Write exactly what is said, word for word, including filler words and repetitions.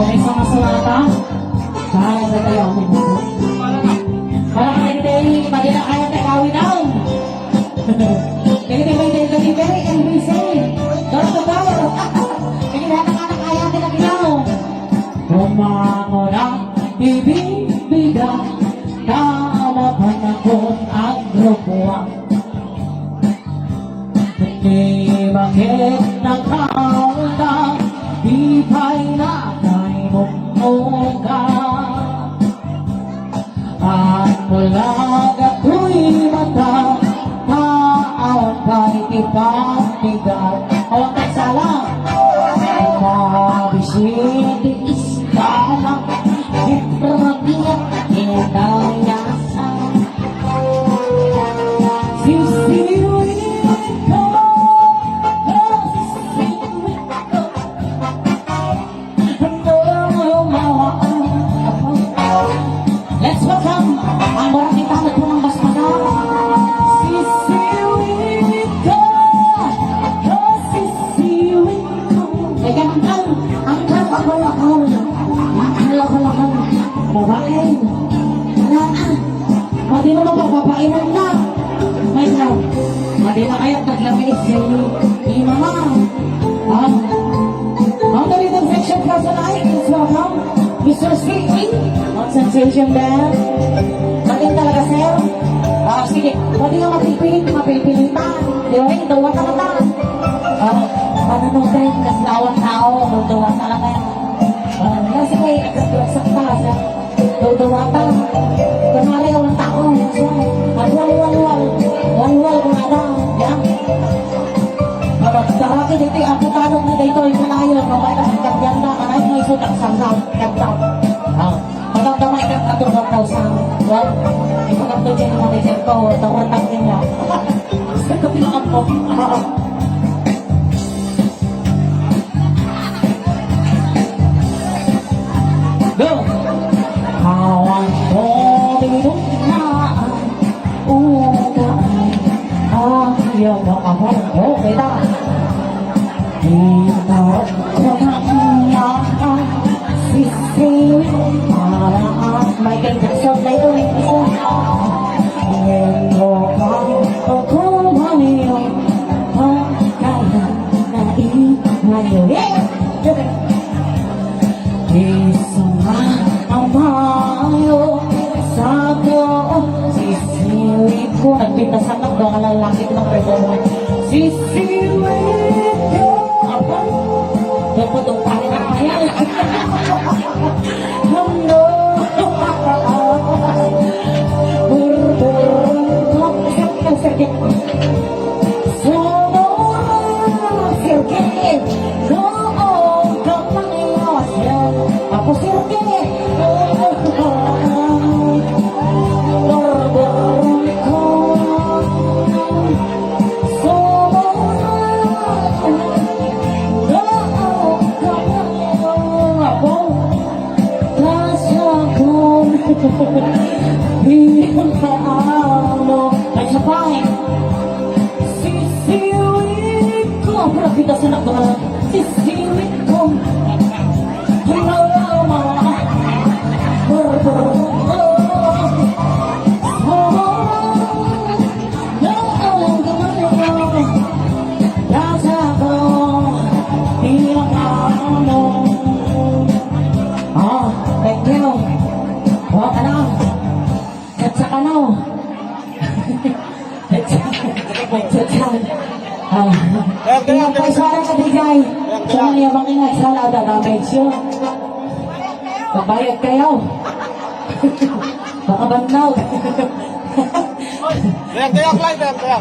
Ay, sa mga sulata. Para sa tayo, amin. Para kay Teddy, madila kaya tayo kawin daw. Kay Teddy, may Teddy, very M B C. Door to door. Kay lahat ng anak kaya nila ginaw. Umangora, ibibida, tama pa na kung ang grupuan. Di bakit nakauna, di pa'y nakay mong muka. Ang bulag ako'y mata, taawan pa'y ipagbigat. Awan ka't sala. Mabisiti iskala, itrabiya, inayasa. Sisiwin ko, sisiwin ko. Let's welcome ang barangay tanod po ng Basbasan. Sisiwin ko, sisiwin ko. Ay, ganun lang. Ang kalakal-akal. Ang kalakal-akal. Babae. Wala na. Pati naman papapainom na. May na. Pati na kaya taglamiis si, si mama. Ah. Ang dalitan section ka sa naik, is welcome. Mister C E, ang sensation band. Pati talaga, sir. Ah, sige. Pati nga mapipili, mapipili pa. Di ba, ito, wata ka ta. Ah, ano nung time, kasi lawan tao, nung tuwa talaga. Ah, nga sige, sakta, sir. Dudumata. Kunwari, ang tao, siya. Agwalwalwal. Walwal, kunada. Yan. Abagtaraki ditoy, apo tanong na ditoy, kanayon, mabait ang kanyanda, kanayon, may sutak sa sa kanta. Ah, maganda may kanta to, one thousand. Well, ipagkanta dyan ang manager ko, tawag ang kanya. Sa kapila ako. Go! Awan ko tinunaan, unaay, ayaw mo ako. Oh, kita. Kita ko na sisiwin para Michael Jackson na ito. Ngayon mo pa ako maliw, kaya Nai, ngayon. Isang amayo sa ko, sisiwit ko. Nagpintasan na, doon ka lang langit ng reto mo. Sisiwit ko. Apa? Dapat ang tayo na kaya. Hello. Burburong ko. Sakit, sakit. Sobra, Sir Kenneth. Noon ka pang iwas yan. Ako, Sir Kenneth. Sobra. Noon ka pang iwas. Ako. Kasakon. Bilang paano. Ay, siya pa eh. Sisiwit ko. Pero kita sa nagdala. Sisiwit ko. Hello, mama. Hello. Noon ka man, nasa ko, pinakaano. Ah, thank you. Oh, ano? Chat sa kano? Chat sa, chat sa. Ah. Kaya, kaya, Ilang kaya. Paisara ka, D J? Kaya, kaya. Kung ano yung mga ingat, sala, ada damage yun. Magbayad kayo. Baka banlaw. Kaya, kaya, Clyde, kaya, kaya.